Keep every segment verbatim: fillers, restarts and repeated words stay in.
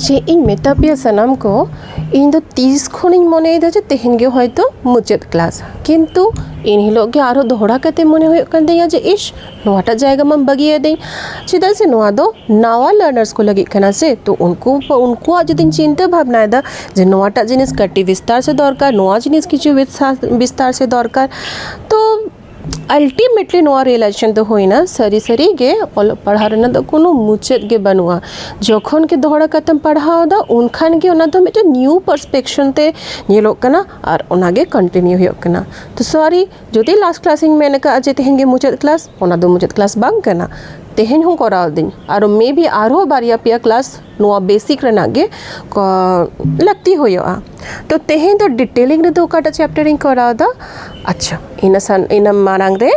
ᱪᱮᱫ ᱤᱧ ᱢᱮᱛᱟ ᱯᱮᱭᱟ ᱥᱟᱱᱟᱢ ᱠᱚ, ᱤᱧ ᱫᱚ ᱛᱤᱥ ᱠᱷᱚᱱᱤᱧ ᱢᱚᱱᱮᱭᱮᱫᱟ ᱡᱮ ᱛᱮᱦᱮᱧ ᱜᱮ ᱦᱚᱭᱛᱳ ᱢᱩᱪᱟᱹᱫ ᱠᱞᱟᱥ, ᱠᱤᱱᱛᱩ ᱮᱱ ᱦᱤᱞᱳᱜ ᱜᱮ ᱟᱨᱦᱚᱸ ᱫᱚᱦᱲᱟ ᱠᱟᱛᱮ ᱢᱚᱱᱮ ᱦᱩᱭᱩᱜ ᱠᱟᱱ ᱛᱤᱧᱟ ᱡᱮ ᱤᱥ, ᱱᱚᱣᱟᱴᱟᱜ ᱡᱟᱭᱜᱟ ᱢᱟ ᱵᱟᱹᱜᱤᱭᱟᱫᱟᱹᱧ᱾ ᱪᱮᱫᱟᱜ ᱥᱮ ᱱᱚᱣᱟ ᱫᱚ ᱱᱟᱣᱟ ᱞᱟᱨᱱᱟᱨᱥ ᱠᱚ ᱞᱟᱹᱜᱤᱫ ᱠᱟᱱᱟ ᱥᱮ, ᱛᱚ ᱩᱱᱠᱩ ᱩᱱᱠᱩᱣᱟᱜ ᱡᱩᱫᱤᱧ ᱪᱤᱱᱛᱟᱹ ᱵᱷᱟᱵᱽᱱᱟᱭᱮᱫᱟ ᱡᱮ ᱱᱚᱣᱟᱴᱟᱜ ᱡᱤᱱᱤᱥ ᱠᱟᱹᱴᱤᱡ ᱵᱤᱥᱛᱟᱨ ᱥᱮ ᱫᱚᱨᱠᱟᱨ, ᱱᱚᱣᱟ ᱡᱤᱱᱤᱥ ᱠᱤᱪᱷᱩ ᱵᱤᱥᱛᱟᱨ ᱥᱮ ᱫᱚᱨᱠᱟᱨ, ᱛᱚ ᱟᱞᱴᱤᱢᱮᱴᱞᱤ ᱱᱚᱣᱟ ᱨᱤᱭᱮᱞᱟᱭᱡᱮᱥᱚᱱ ᱫᱚ ᱦᱩᱭᱱᱟ, ᱥᱟᱹᱨᱤ ᱥᱟᱹᱨᱤ ᱜᱮ ᱚᱞᱚᱜ ᱯᱟᱲᱦᱟᱣ ᱨᱮᱱᱟᱜ ᱫᱚ ᱠᱳᱱᱳ ᱢᱩᱪᱟᱹᱫ ᱜᱮ ᱵᱟᱹᱱᱩᱜᱼᱟ᱾ ᱡᱚᱠᱷᱚᱱ ᱜᱮ ᱫᱚᱦᱲᱟ ᱠᱟᱛᱮᱢ ᱯᱟᱲᱦᱟᱣ ᱮᱫᱟ, ᱩᱱᱠᱷᱟᱱ ᱜᱮ ᱚᱱᱟ ᱫᱚ ᱢᱤᱫᱴᱮᱱ ᱱᱤᱭᱩ ᱯᱟᱨᱥᱯᱮᱠᱥᱚᱱ ᱛᱮ ᱧᱮᱞᱚᱜ ᱠᱟᱱᱟ ᱟᱨ ᱚᱱᱟ ᱜᱮ ᱠᱚᱱᱴᱤᱱᱤᱭᱩ ᱦᱩᱭᱩᱜ ᱠᱟᱱᱟ᱾ ᱛᱚ ᱥᱚᱨᱤ, ᱡᱩᱫᱤ ᱞᱟᱥᱴ ᱠᱞᱟᱥ ᱤᱧ ᱢᱮᱱ ᱟᱠᱟᱫᱼᱟ ᱡᱮ ᱛᱮᱦᱮᱧ ᱜᱮ ᱢᱩᱪᱟᱹᱫ ᱠᱞᱟᱥ, ᱚᱱᱟ ᱫᱚ ᱢᱩᱪᱟᱹᱫ ᱠᱞᱟᱥ ᱵᱟᱝ ᱠᱟᱱᱟ᱾ ᱛᱮᱦᱮᱧ ᱦᱚᱸ ᱠᱚᱨᱟᱣ ᱫᱟᱹᱧ, ᱟᱨᱚ ᱢᱮᱵᱤ ᱟᱨᱦᱚᱸ ᱵᱟᱨᱭᱟ ᱯᱮᱭᱟ ᱠᱞᱟᱥ ᱱᱚᱣᱟ ᱵᱮᱥᱤᱠ ᱨᱮᱱᱟᱜ ᱜᱮ ᱠᱚ ᱞᱟᱹᱠᱛᱤ ᱦᱩᱭᱩᱜᱼᱟ᱾ ᱛᱚ ᱛᱮᱦᱮᱧ ᱫᱚ ᱰᱤᱴᱮᱞᱤᱝ ᱨᱮᱫᱚ ᱚᱠᱟᱴᱟᱜ ᱪᱮᱯᱴᱟᱨ ᱤᱧ ᱠᱚᱨᱟᱣ ᱮᱫᱟ? ᱟᱪᱪᱷᱟ, ᱤᱱᱟᱹ ᱥᱟᱱ ᱤᱱᱟᱹ ᱢᱟᱲᱟᱝ ᱨᱮ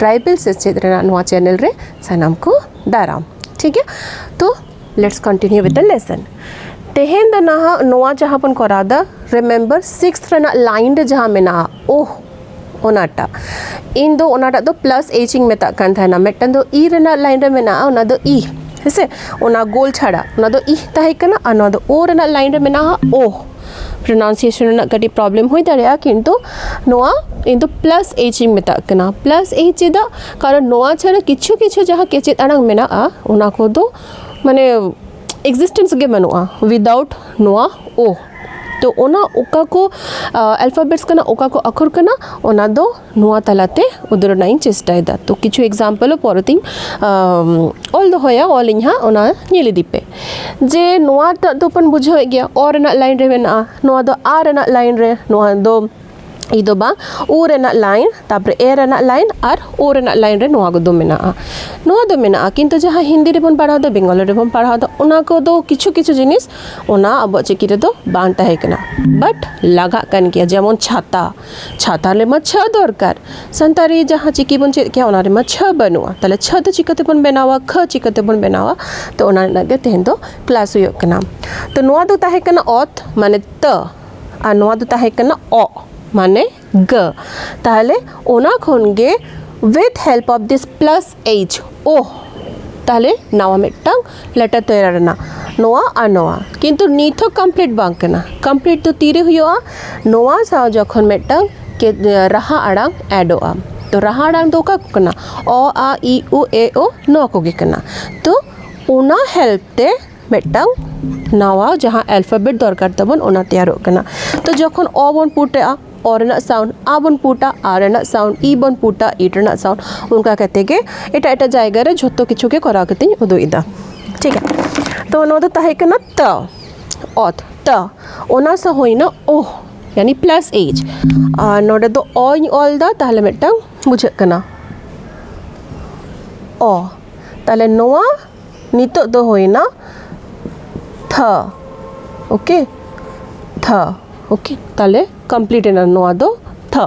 ᱴᱨᱟᱭᱵᱮᱞ ᱥᱮᱪᱮᱫ ᱨᱮᱱᱟᱜ ᱱᱚᱣᱟ ᱪᱮᱱᱮᱞ ᱨᱮ ᱥᱟᱱᱟᱢ ᱠᱚ ᱫᱟᱨᱟᱢ, ᱴᱷᱤᱠ ᱜᱮᱭᱟ? ᱛᱚ let's continue with the lesson. ᱛᱮᱦᱮᱧ ᱫᱚ ᱱᱟᱦᱟᱜ ᱱᱚᱣᱟ ᱡᱟᱦᱟᱸ ᱵᱚᱱ ᱠᱚᱨᱟᱣ ᱮᱫᱟ, ᱨᱤᱢᱮᱢᱵᱟᱨ ᱥᱤᱠᱥ ᱨᱮᱱᱟᱜ ᱞᱟᱭᱤᱱ ᱨᱮ ᱡᱟᱦᱟᱸ ᱢᱮᱱᱟᱜᱼᱟ, ᱳᱦ, ᱚᱱᱟᱴᱟᱜ᱾ ᱤᱧ ᱫᱚ ᱚᱱᱟᱴᱟᱜ ᱫᱚ ᱯᱞᱟᱥ ᱮᱭᱤᱪ ᱤᱧ ᱢᱮᱛᱟᱜ ᱠᱟᱱ ᱛᱟᱦᱮᱱᱟ᱾ ᱢᱤᱫᱴᱟᱝ ᱫᱚ ᱤ ᱨᱮᱱᱟᱜ ᱞᱟᱭᱤᱱ ᱨᱮ ᱢᱮᱱᱟᱜᱼᱟ, ᱚᱱᱟ ᱫᱚ ᱤ, ᱦᱮᱸᱥᱮ, ᱚᱱᱟ ᱜᱳᱞ ᱪᱷᱟᱲᱟ, ᱚᱱᱟ ᱫᱚ ᱤ ᱛᱟᱦᱮᱸ ᱠᱟᱱᱟ, ᱟᱨ ᱱᱚᱣᱟ ᱫᱚ ᱳ ᱨᱮᱱᱟᱜ ᱞᱟᱭᱤᱱ ᱨᱮ ᱢᱮᱱᱟᱜᱼᱟ, ᱳ᱾ ᱯᱨᱚᱱᱟᱣᱩᱱᱥᱤᱭᱮᱥᱚᱱ ᱨᱮᱱᱟᱜ ᱠᱟᱹᱴᱤᱡ ᱯᱨᱚᱵᱞᱮᱢ ᱦᱩᱭ ᱫᱟᱲᱮᱭᱟᱜᱼᱟ, ᱠᱤᱱᱛᱩ ᱱᱚᱣᱟ ᱤᱧ ᱫᱚ ᱯᱞᱟᱥ ᱮᱭᱤᱪ ᱤᱧ ᱢᱮᱛᱟᱜ ᱠᱟᱱᱟ᱾ ᱯᱞᱟᱥ ᱮᱭᱤᱪ ᱪᱮᱫᱟᱜ? ᱠᱟᱨᱚᱱ ᱱᱚᱣᱟ ᱪᱷᱟᱲᱟ ᱠᱤᱪᱷᱩ ᱠᱤᱪᱷᱩ ᱡᱟᱦᱟᱸ ᱠᱮᱪᱮᱫ ᱟᱲᱟᱝ ᱢᱮᱱᱟᱜᱼᱟ, ᱚᱱᱟ ᱠᱚᱫᱚ ᱢᱟᱱᱮ ᱮᱠᱡᱤᱥᱴᱮᱱᱥ ᱜᱮ ᱵᱟᱹᱱᱩᱜᱼᱟ ᱩᱭᱤᱫᱟᱣᱩᱴ ᱱᱚᱣᱟ ᱳ᱾ ᱛᱚ ᱚᱱᱟ ᱚᱠᱟ ᱠᱚ ᱟᱞᱯᱷᱟᱵᱮᱴᱥ ᱠᱟᱱᱟ, ᱚᱠᱟ ᱠᱚ ᱟᱠᱷᱚᱨ ᱠᱟᱱᱟ, ᱚᱱᱟ ᱫᱚ ᱱᱚᱣᱟ ᱛᱟᱞᱟᱛᱮ ᱩᱫᱩᱜ ᱨᱮᱱᱟᱜ ᱤᱧ ᱪᱮᱥᱴᱟᱭᱮᱫᱟ᱾ ᱛᱚ ᱠᱤᱪᱷᱩ ᱮᱠᱡᱟᱢᱯᱚᱞ ᱦᱚᱸ ᱯᱚᱨᱮᱛᱤᱧ ᱟᱢ, ᱚᱞ ᱫᱚᱦᱚᱭᱟ, ᱚᱞ ᱤᱧ ᱦᱟᱸᱜ, ᱚᱱᱟ ᱧᱮᱞ ᱤᱫᱤ ᱯᱮ᱾ ᱡᱮ ᱱᱚᱣᱟᱴᱟᱜ ᱫᱚᱵᱚᱱ ᱵᱩᱡᱷᱟᱹᱣᱮᱫ ᱜᱮᱭᱟ, ᱚ ᱨᱮᱱᱟᱜ ᱞᱟᱭᱤᱱ ᱨᱮ ᱢᱮᱱᱟᱜᱼᱟ, ᱱᱚᱣᱟ ᱫᱚ ᱟ ᱨᱮᱱᱟᱜ ᱞᱟᱭᱤᱱ ᱨᱮ, ᱱᱚᱣᱟ ᱫᱚ ᱤ ᱫᱚ ᱵᱟᱝ, ᱩ ᱨᱮᱱᱟᱜ ᱞᱟᱭᱤᱱ, ᱛᱟᱨᱯᱚᱨᱮ ᱮ ᱨᱮᱱᱟᱜ ᱞᱟᱭᱤᱱ ᱟᱨ ᱳ ᱨᱮᱱᱟᱜ ᱞᱟᱭᱤᱱ ᱨᱮ ᱱᱚᱣᱟ ᱠᱚᱫᱚ ᱢᱮᱱᱟᱜᱼᱟ, ᱱᱚᱣᱟ ᱫᱚ ᱢᱮᱱᱟᱜᱼᱟ᱾ ᱠᱤᱱᱛᱩ ᱡᱟᱦᱟᱸ ᱦᱤᱱᱫᱤ ᱨᱮᱵᱚᱱ ᱯᱟᱲᱦᱟᱣ ᱮᱫᱟ, ᱵᱮᱝᱜᱚᱞᱤ ᱨᱮᱵᱚᱱ ᱯᱟᱲᱦᱟᱣ ᱮᱫᱟ, ᱚᱱᱟ ᱠᱚᱫᱚ ᱠᱤᱪᱷᱩ ᱠᱤᱪᱷᱩ ᱡᱤᱱᱤᱥ ᱚᱱᱟ ᱟᱵᱚᱣᱟᱜ ᱪᱤᱠᱤ ᱨᱮᱫᱚ ᱵᱟᱝ ᱛᱟᱦᱮᱸ ᱠᱟᱱᱟ, ᱵᱟᱴ ᱞᱟᱜᱟᱜ ᱠᱟᱱ ᱜᱮᱭᱟ᱾ ᱡᱮᱢᱚᱱ ᱪᱷᱟᱛᱟ, ᱪᱷᱟᱛᱟ ᱨᱮᱢᱟ ᱪᱷᱟᱹ ᱫᱚᱨᱠᱟᱨ᱾ ᱥᱟᱱᱛᱟᱲᱤ ᱡᱟᱦᱟᱸ ᱪᱤᱠᱤ ᱵᱚᱱ ᱪᱮᱫ ᱠᱮᱭᱟ, ᱚᱱᱟ ᱨᱮᱢᱟ ᱪᱷᱟᱹ ᱵᱟᱹᱱᱩᱜᱼᱟ᱾ ᱛᱟᱦᱚᱞᱮ ᱪᱷᱟᱹ ᱫᱚ ᱪᱤᱠᱟᱹ ᱛᱮᱵᱚᱱ ᱵᱮᱱᱟᱣᱟ, ᱠᱷᱟᱹ ᱪᱤᱠᱟᱹ ᱛᱮᱵᱚᱱ ᱵᱮᱱᱟᱣᱟ? ᱛᱚ ᱚᱱᱟ ᱨᱮᱱᱟᱜ ᱜᱮ ᱛᱮᱦᱮᱧ ᱫᱚ ᱠᱞᱟᱥ ᱦᱩᱭᱩᱜ ᱠᱟᱱᱟ᱾ ᱛᱚ ᱱᱚᱣᱟ ᱫᱚ ᱛᱟᱦᱮᱸ ᱠᱟᱱᱟ ᱚᱛ, ᱢᱟᱱᱮ ᱛᱟᱹ, ᱟᱨ ᱱᱚᱣᱟ ᱫᱚ ᱛᱟᱦᱮᱸ ᱠᱟᱱᱟ ᱚ, ᱢᱟᱱᱮ ᱜᱟᱹ᱾ ᱛᱟᱦᱚᱞᱮ ᱚᱱᱟ ᱠᱷᱚᱱ ᱜᱮ with help of this plus H, ᱳ, ᱛᱟᱦᱚᱞᱮ ᱱᱟᱣᱟ ᱢᱤᱫᱴᱟᱝ ᱞᱮᱴᱟᱨ ᱛᱮᱭᱟᱨ ᱮᱱᱟ, ᱱᱚᱣᱟ ᱟᱨ ᱱᱚᱣᱟ᱾ ᱠᱤᱱᱛᱩ ᱱᱤᱛ ᱦᱚᱸ ᱠᱚᱢᱯᱞᱤᱴ ᱵᱟᱝ ᱠᱟᱱᱟ᱾ ᱠᱚᱢᱯᱞᱤᱴ ᱫᱚ ᱛᱤᱨᱮ ᱦᱩᱭᱩᱜᱼᱟ? ᱱᱚᱣᱟ ᱥᱟᱶ ᱡᱚᱠᱷᱚᱱ ᱢᱤᱫᱴᱟᱝ ᱠᱮ-, ᱨᱟᱦᱟ ᱟᱲᱟᱝ ᱮᱰᱚᱜᱼᱟ᱾ ᱛᱚ ᱨᱟᱦᱟ ᱟᱲᱟᱝ ᱫᱚ ᱚᱠᱟ ᱠᱚ ᱠᱟᱱᱟ? ᱚ, ᱟ, ᱤ, ᱩ, ᱮ, ᱳ, ᱱᱚᱣᱟ ᱠᱚᱜᱮ ᱠᱟᱱᱟ᱾ ᱛᱚ ᱚᱱᱟ ᱦᱮᱞᱯ ᱛᱮ ᱢᱤᱫᱴᱟᱝ ᱱᱟᱣᱟ ᱡᱟᱦᱟᱸ ᱟᱞᱯᱷᱟᱵᱮᱴ ᱫᱚᱨᱠᱟᱨ ᱛᱟᱵᱚᱱ, ᱚᱱᱟ ᱛᱮᱭᱟᱨᱚᱜ ᱠᱟᱱᱟ᱾ ᱛᱚ ᱡᱚᱠᱷᱚᱱ ᱚ ᱵᱚᱱ ᱯᱩᱴᱮᱜᱼᱟ, ᱚ ᱨᱮᱱᱟᱜ ᱥᱟᱣᱩᱱᱰ, ᱟ ᱵᱚᱱ ᱯᱩᱴᱟ, ᱟ ᱨᱮᱱᱟᱜ ᱥᱟᱣᱩᱱᱰ, ᱤ ᱵᱚᱱ ᱯᱩᱴᱟ, ᱤ ᱨᱮᱱᱟᱜ ᱥᱟᱣᱩᱱᱰ, ᱚᱱᱠᱟ ᱠᱟᱛᱮ ᱜᱮ ᱮᱴᱟᱜ ᱮᱴᱟᱜ ᱡᱟᱭᱜᱟ ᱨᱮ ᱡᱷᱚᱛᱚ ᱠᱤᱪᱷᱩ ᱜᱮ ᱠᱚᱨᱟᱣ ᱠᱟᱛᱮᱧ ᱩᱫᱩᱜ ᱮᱫᱟ᱾ ᱴᱷᱤᱠ ᱜᱮᱭᱟ, ᱛᱚ ᱱᱚᱣᱟ ᱫᱚ ᱛᱟᱦᱮᱸ ᱠᱟᱱᱟ ᱛ, ᱚᱛ, ᱛ, ᱚᱱᱟ ᱥᱟᱶ ᱦᱩᱭᱱᱟ ᱳᱦ, ᱭᱟᱱᱤ ᱯᱞᱟᱥ ᱮᱭᱤᱪ᱾ ᱟᱨ ᱱᱚᱰᱮ ᱫᱚ ᱚᱧ ᱚᱞ ᱫᱟ, ᱛᱟᱦᱞᱮ ᱢᱤᱫᱴᱟᱝ ᱵᱩᱡᱷᱟᱹᱜ ᱠᱟᱱᱟ ᱚ᱾ ᱛᱟᱦᱞᱮ ᱱᱚᱣᱟ ᱱᱤᱛᱚᱜ ᱫᱚ ᱦᱩᱭᱱᱟ ᱛᱷᱟ᱾ ᱳᱠᱮ, ᱛᱷᱟ᱾ ᱳᱠᱮ, ᱛᱟᱦᱞᱮ ᱠᱚᱢᱯᱞᱤᱴ ᱮᱱᱟ ᱱᱚᱣᱟ ᱫᱚ ᱛᱷᱟ,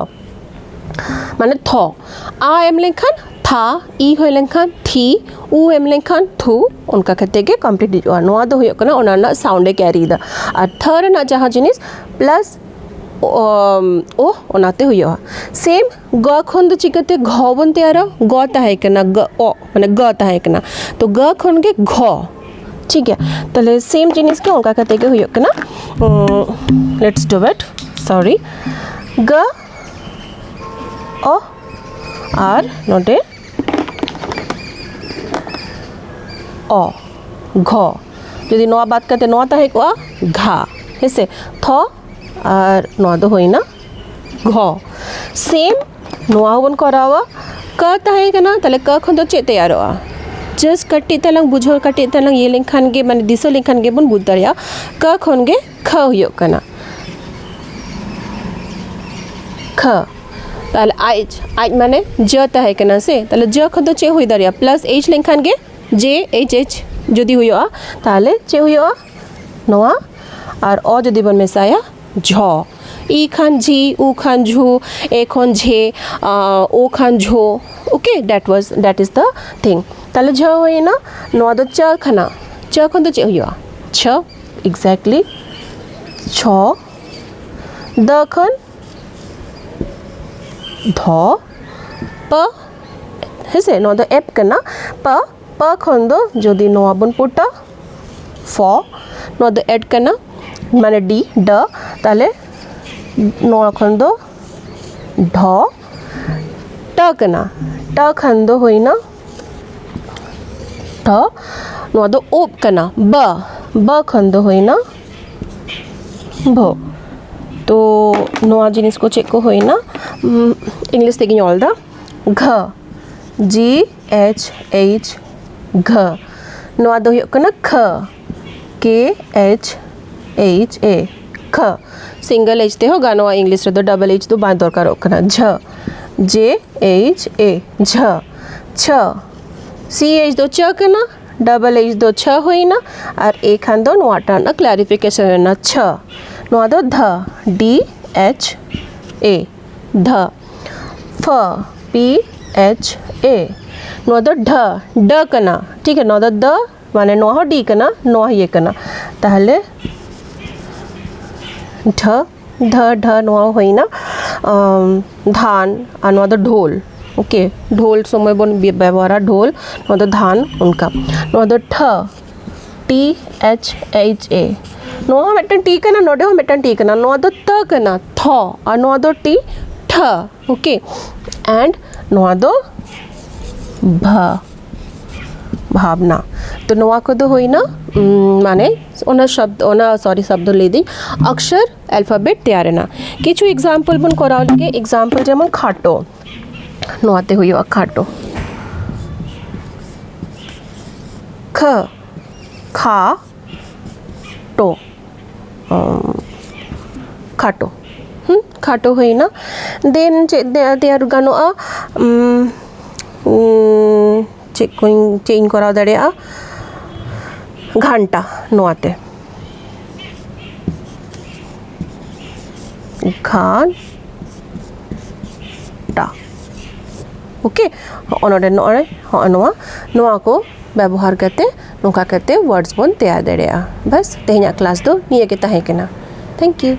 ᱢᱟᱱᱮ ᱛᱷᱚ᱾ ᱟ ᱮᱢ ᱞᱮᱱᱠᱷᱟᱱ ᱛᱷᱟ, ᱤ ᱦᱩᱭ ᱞᱮᱱᱠᱷᱟᱱ ᱛᱷᱤ, ᱩ ᱮᱢ ᱞᱮᱱᱠᱷᱟᱱ ᱛᱷᱩ, ᱚᱱᱠᱟ ᱠᱟᱛᱮ ᱜᱮ ᱠᱚᱢᱯᱞᱤᱴ ᱦᱤᱡᱩᱜᱼᱟ᱾ ᱱᱚᱣᱟ ᱫᱚ ᱦᱩᱭᱩᱜ ᱠᱟᱱᱟ ᱚᱱᱟ ᱨᱮᱱᱟᱜ ᱥᱟᱣᱩᱱᱰ ᱮ ᱠᱮᱨᱤᱭᱮᱫᱟ᱾ ᱟᱨ ᱛᱷᱟ ᱨᱮᱱᱟᱜ ᱡᱟᱦᱟᱸ ᱡᱤᱱᱤᱥ ᱯᱞᱟᱥ ᱳ, ᱚᱱᱟᱛᱮ ᱦᱩᱭᱩᱜᱼᱟ᱾ ᱥᱮᱢ ᱜ ᱠᱷᱚᱱ ᱫᱚ ᱪᱤᱠᱟᱹᱛᱮ ᱜᱷᱚ ᱵᱚᱱ ᱛᱮᱭᱟᱨᱟ? ᱜ ᱛᱟᱦᱮᱸ ᱠᱟᱱᱟ, ᱜ, ᱚ, ᱢᱟᱱᱮ ᱜ ᱛᱟᱦᱮᱸ ᱠᱟᱱᱟ, ᱛᱚ ᱜ ᱠᱷᱚᱱ ᱜᱮ ᱜᱷᱚ᱾ ᱴᱷᱤᱠ ᱜᱮᱭᱟ, ᱛᱟᱦᱞᱮ ᱥᱮᱢ ᱡᱤᱱᱤᱥ ᱜᱮ ᱚᱱᱠᱟ ᱠᱟᱛᱮ ᱜᱮ ᱦᱩᱭᱩᱜ ᱠᱟᱱᱟ᱾ Let's do it. Sorry. ᱜ, ᱚ, ᱟᱨ ᱱᱚᱰᱮ ᱚ, ᱜᱷᱚ᱾ ᱡᱩᱫᱤ ᱱᱚᱣᱟ ᱵᱟᱫ ᱠᱟᱛᱮ ᱱᱚᱣᱟ ᱛᱟᱦᱮᱸ ᱠᱚᱜᱼᱟ, ᱜᱷᱟ, ᱦᱮᱸᱥᱮ? ᱛᱷᱚ, ᱟᱨ ᱱᱚᱣᱟ ᱫᱚ ᱦᱩᱭᱱᱟ ᱜᱷᱚ᱾ ᱥᱮᱢ ᱱᱚᱣᱟ ᱦᱚᱸᱵᱚᱱ ᱠᱚᱨᱟᱣᱟ᱾ ᱠ ᱛᱟᱦᱮᱸ ᱠᱟᱱᱟ, ᱛᱟᱦᱞᱮ ᱠ ᱠᱷᱚᱱ ᱫᱚ ᱪᱮᱫ ᱛᱮᱭᱟᱨᱚᱜᱼᱟ? ᱡᱟᱥᱴ ᱠᱟᱹᱴᱤᱡ ᱛᱟᱞᱟᱝ ᱵᱩᱡᱷᱟᱹᱣ, ᱠᱟᱹᱴᱤᱡ ᱛᱟᱞᱟᱝ ᱤᱭᱟᱹ ᱞᱮᱱᱠᱷᱟᱱ ᱜᱮ, ᱢᱟᱱᱮ ᱫᱤᱥᱟᱹ ᱞᱮᱱᱠᱷᱟᱱ ᱜᱮᱵᱚᱱ ᱵᱩᱡᱽ ᱫᱟᱲᱮᱭᱟᱜᱼᱟ᱾ ᱠ ᱠᱷᱚᱱ ᱜᱮ ᱠᱷ ᱦᱩᱭᱩᱜ ᱠᱟᱱᱟ, ᱠᱷ᱾ ᱛᱟᱦᱞᱮ ᱟᱡ, ᱟᱡ ᱢᱟᱱᱮ ᱡ ᱛᱟᱦᱮᱸ ᱠᱟᱱᱟ ᱥᱮ, ᱛᱟᱦᱞᱮ ᱡ ᱠᱷᱚᱱ ᱫᱚ ᱪᱮᱫ ᱦᱩᱭ ᱫᱟᱲᱮᱭᱟᱜᱼᱟ? ᱯᱞᱟᱥ ᱮᱭᱤᱪ ᱞᱮᱱᱠᱷᱟᱱ ᱜᱮ, ᱡᱮ ᱮᱭᱤᱪ ᱮᱭᱤᱪ ᱡᱩᱫᱤ ᱦᱩᱭᱩᱜᱼᱟ, ᱛᱟᱦᱞᱮ ᱪᱮᱫ ᱦᱩᱭᱩᱜᱼᱟ? ᱱᱚᱣᱟ᱾ ᱟᱨ ᱚ ᱡᱩᱫᱤ ᱵᱚᱱ ᱢᱮᱥᱟᱭᱟ, ᱡᱷᱚ᱾ ᱤ ᱠᱷᱟᱱ ᱡᱷᱤ, ᱩ ᱠᱷᱟᱱ ᱡᱷᱩ, ᱮ ᱠᱷᱚᱱ ᱡᱷᱮ, ᱟ, ᱳ ᱠᱷᱟᱱ ᱡᱷᱳ᱾ Okay, that was, that is the thing. ᱛᱟᱦᱞᱮ ᱡᱷᱚ ᱦᱩᱭᱮᱱᱟ, ᱱᱚᱣᱟ ᱫᱚ ᱪ ᱠᱟᱱᱟ᱾ ᱪ ᱠᱷᱚᱱ ᱫᱚ ᱪᱮᱫ ᱦᱩᱭᱩᱜᱼᱟ? ᱪᱷᱚ, exactly, ᱪᱷᱚ᱾ ᱫ ᱠᱷᱚᱱ ᱫᱷᱚ, ᱯ, ᱦᱮᱸᱥᱮ, ᱱᱚᱣᱟ ᱫᱚ ᱮᱯ ᱠᱟᱱᱟ, ᱯ, ᱯᱟ ᱠᱷᱚᱱ ᱫᱚ ᱡᱩᱫᱤ ᱱᱚᱣᱟ ᱵᱚᱱ ᱯᱩᱴᱟ, ᱯᱷᱚ, ᱱᱚᱣᱟ ᱫᱚ ᱮᱰ ᱠᱟᱱᱟ, ᱢᱟᱱᱮ ᱰᱤ, ᱰ, ᱛᱟᱦᱞᱮ ᱱᱚᱣᱟ ᱠᱷᱚᱱ ᱫᱚ ᱰᱷᱚ, ᱴᱟ ᱠᱟᱱᱟ, ᱴᱟ ᱠᱷᱟᱱ ᱫᱚ ᱦᱩᱭᱱᱟ ᱴᱷᱚ, ᱱᱚᱣᱟ ᱫᱚ ᱩᱵ ᱠᱟᱱᱟ, ᱵᱟ, ᱵᱟ ᱠᱷᱚᱱ ᱫᱚ ᱦᱩᱭᱱᱟ ᱵᱷᱚ᱾ ᱛᱚ ᱱᱚᱣᱟ ᱡᱤᱱᱤᱥ ᱠᱚ ᱪᱮᱫ ᱠᱚ ᱦᱩᱭᱱᱟ? ᱩᱢ, ᱤᱝᱞᱤᱥ ᱛᱮᱜᱮᱧ ᱚᱞ ᱫᱟ, ᱜᱷ, ᱡᱤ ᱮᱪ ᱮᱭᱤᱪ, ᱜᱷ᱾ ᱱᱚᱣᱟ ᱫᱚ ᱦᱩᱭᱩᱜ ᱠᱟᱱᱟ ᱠᱷ, ᱠᱮ ᱮᱪ ᱮᱭᱤᱪ ᱮ, ᱠᱷ᱾ ᱥᱤᱝᱜᱮᱞ ᱮᱪ ᱛᱮᱦᱚᱸ ᱜᱟᱱᱚᱜᱼᱟ, ᱤᱝᱞᱤᱥ ᱨᱮᱫᱚ ᱰᱚᱵᱚᱞ ᱮᱪ ᱫᱚ ᱵᱟᱝ ᱫᱚᱨᱠᱟᱨᱚᱜ ᱠᱟᱱᱟ᱾ ᱡᱷ, ᱡᱮ ᱮᱭᱤᱪ ᱮ, ᱡᱷ, ᱪᱷ᱾ ᱥᱤ ᱮᱪ ᱫᱚ ᱪ ᱠᱟᱱᱟ, ᱰᱚᱵᱚᱞ ᱮᱪ ᱫᱚ ᱪᱷ ᱦᱩᱭᱱᱟ, ᱟᱨ ᱮ ᱠᱷᱟᱱ ᱫᱚ ᱱᱚᱣᱟᱴᱟᱜ ᱨᱮᱱᱟᱜ ᱠᱞᱟᱨᱤᱯᱷᱤᱠᱮᱥᱚᱱ ᱦᱩᱭᱱᱟ, ᱪᱷ᱾ ᱱᱚᱣᱟ ᱫᱚ ᱫᱷ, ᱰᱤ ᱮᱪ ᱮ, ᱫᱷ᱾ ᱯᱷ, ᱯᱤ ᱮᱪ ᱮ, ᱱᱚᱣᱟ ᱫᱚ ᱰᱷ, ᱰ ᱠᱟᱱᱟ, ᱴᱷᱤᱠ ᱜᱮᱭᱟ, ᱱᱚᱣᱟ ᱫᱚ ᱫ, ᱢᱟᱱᱮ ᱱᱚᱣᱟ ᱦᱚᱸ ᱰᱤ ᱠᱟᱱᱟ, ᱱᱚᱣᱟ ᱦᱚᱸ ᱤᱭᱟᱹ ᱠᱟᱱᱟ, ᱛᱟᱦᱞᱮ ᱰᱷ, ᱫᱷ, ᱰᱷ, ᱱᱚᱣᱟ ᱦᱩᱭᱱᱟ, ᱟᱢ, ᱫᱷᱟᱱ, ᱟᱨ ᱱᱚᱣᱟ ᱫᱚ ᱰᱷᱳᱞ᱾ ᱳᱠᱮ, ᱰᱷᱳᱞ ᱥᱚᱢᱚᱭ ᱵᱚᱱ ᱵᱮ-, ᱵᱮᱵᱚᱦᱟᱨᱟ ᱰᱷᱳᱞ, ᱱᱚᱣᱟ ᱫᱚ ᱫᱷᱟᱱ, ᱚᱱᱠᱟ᱾ ᱱᱚᱣᱟ ᱫᱚ ᱴᱷ, ᱴᱤ ᱮᱪ ᱮᱭᱤᱪ ᱮ, ᱱᱚᱣᱟ ᱦᱚᱸ ᱢᱤᱫᱴᱟᱝ ᱴᱤ ᱠᱟᱱᱟ, ᱱᱚᱰᱮ ᱦᱚᱸ ᱢᱤᱫᱴᱟᱝ ᱴᱤ ᱠᱟᱱᱟ, ᱱᱚᱣᱟ ᱫᱚ ᱛ ᱠᱟᱱᱟ, ᱛᱷ, ᱟᱨ ᱱᱚᱣᱟ ᱫᱚ ᱴᱤ, ᱴᱷ᱾ ᱳᱠᱮ, and ᱱᱚᱣᱟ ᱫᱚ ᱵᱷᱟ, ᱵᱷᱟᱵᱽᱱᱟ᱾ ᱛᱚ ᱱᱚᱣᱟ ᱠᱚᱫᱚ ᱦᱩᱭᱱᱟ, ᱩᱢ, ᱢᱟᱱᱮ ᱚᱱᱟ ᱥᱚᱵᱫ, ᱚᱱᱟ, ᱥᱚᱨᱤ, ᱥᱚᱵᱫ ᱞᱟᱹᱭᱫᱟᱹᱧ, ᱚᱠᱥᱚᱨ ᱟᱞᱯᱷᱟᱵᱮᱴ ᱛᱮᱭᱟᱨ ᱮᱱᱟ᱾ ᱠᱤᱪᱷᱩ ᱮᱠᱥᱟᱢᱯᱚᱞ ᱵᱚᱱ ᱠᱚᱨᱟᱣ ᱞᱮᱜᱮ᱾ ᱮᱠᱥᱟᱢᱯᱚᱞ ᱡᱮᱢᱚᱱ ᱠᱷᱟᱴᱚ, ᱱᱚᱣᱟᱛᱮ ᱦᱩᱭᱩᱜᱼᱟ ᱠᱷᱟᱴᱚ, ᱠᱷ, ᱠᱷᱟ, ᱴᱚ, ᱚ, ᱠᱷᱟᱴᱚ᱾ ᱦᱩᱸ, ᱠᱷᱟᱴᱚ ᱦᱩᱭᱱᱟ᱾ ᱫᱮᱱ ᱪᱮᱫ ᱛᱮ-, ᱛᱮᱭᱟᱨ ᱜᱟᱱᱚᱜᱼᱟ? ᱩᱢ, ᱩᱢ, ᱪᱮᱫ ᱠᱚᱧ, ᱪᱮᱫ ᱤᱧ ᱠᱚᱨᱟᱣ ᱫᱟᱲᱮᱭᱟᱜᱼᱟ? ᱜᱷᱟᱱᱴᱟ, ᱱᱚᱣᱟᱛᱮ᱾ ᱜᱷᱟᱱ ᱴᱟ᱾ ᱳᱠᱮ, ᱦᱚᱸᱜᱼᱚ ᱱᱚᱰᱮ ᱱᱚᱜᱼᱚᱭ ᱦᱚᱸᱜᱼᱚ ᱱᱚᱣᱟ, ᱱᱚᱣᱟ ᱠᱚ ᱵᱮᱵᱚᱦᱟᱨ ᱠᱟᱛᱮ, ᱱᱚᱝᱠᱟ ᱠᱟᱛᱮ ᱣᱟᱨᱰᱥ ᱵᱚᱱ ᱛᱮᱭᱟᱨ ᱫᱟᱲᱮᱭᱟᱜᱼᱟ᱾ ᱵᱟᱥ, ᱛᱮᱦᱮᱧᱟᱜ ᱠᱞᱟᱥ ᱫᱚ ᱱᱤᱭᱟᱹ ᱜᱮ ᱛᱟᱦᱮᱸ ᱠᱟᱱᱟ᱾ Thank you.